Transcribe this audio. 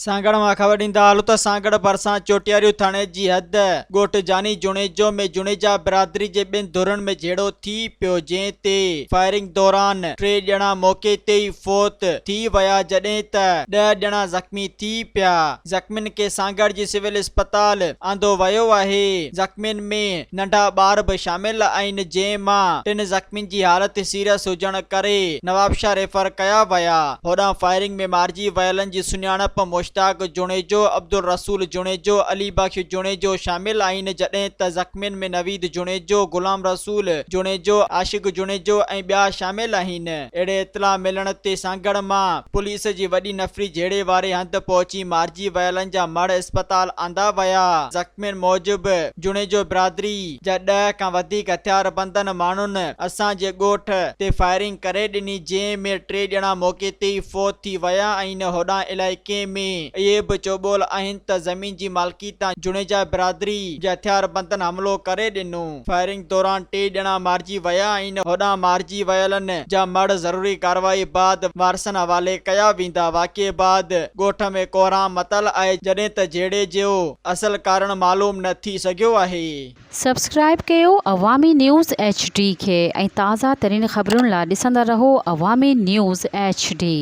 سانگهڙ مان خبر ڏيندا هلون ته سانگهڙ ڀرسان چوٽياريون ٿاڻي جي حد ڳوٺ جاني جوڻيجو ۾ جوڻيجا برادري جي ٻن ڌرين ۾ جهيڙو ٿي پيو جنهن تي فائرنگ دوران ٽي ڄڻا موقعي تي ئي فوت ٿي ويا جڏهن ته ڏهه ڄڻا زخمي ٿي پيا زخمين کي سانگهڙ جي سول اسپتال آندو ويو آهي زخمين ۾ ننڍا ٻار به شامل آهن جنهن مان ٽن زخمين جي حالت سيريس هجڻ ڪري نوابشاهه ريفر ڪيا ويا. هوڏانهن فائرنگ ۾ مارجي ويلن جي سڃاڻپ مشتاق جوڻيجو، عبدالرسول جوڻيجو، علي بخش جوڻيجو شامل آهن جڏهن ته زخمين ۾ نويد جوڻيجو، غلام رسول جوڻيجو، عاشق جوڻيجو ۽ ٻيا شامل آهن. اهڙي اطلاع ملڻ تي سانگهڙ مان پوليس جي وڏي نفري جهيڙي واري هنڌ پهچي مارجي ويلن جا مڙهه اسپتال آندا ويا. زخمين موجب جوڻيجو برادري جا ڏهه کان وڌيڪ هٿياربندن ماڻهن اسان جي ڳوٺ تي فائرنگ ڪري ڏني جنهن ۾ ٽي ڄڻا موقعي تي ئي فوت ٿي ويا آهن هوڏانهن علائقي ۾ اهي به چوٻول آهن ته زمين جي مالڪي تان جوڻيجا برادري جي هٿياربندن حملو ڪري ڏنو فائرنگ دوران ٽي ڄڻا مارجي ويا آهن هوڏانهن مارجي ويلن جا مڙهه ضروري ڪارروائي بعد وارثن حوالي ڪيا ويندا واقعي بعد ڳوٺ ۾ ڪوهرام متل آهي جڏهن ته جهيڙي جو اصل ڪارڻ معلوم نه ٿي سگهيو آهي. سبسڪرائيب ڪيو عوامي نيوز ايڇ ڊي کي ۽ تازه ترين خبرن لا ڏسندا رهو عوامي نيوز ايڇ ڊي.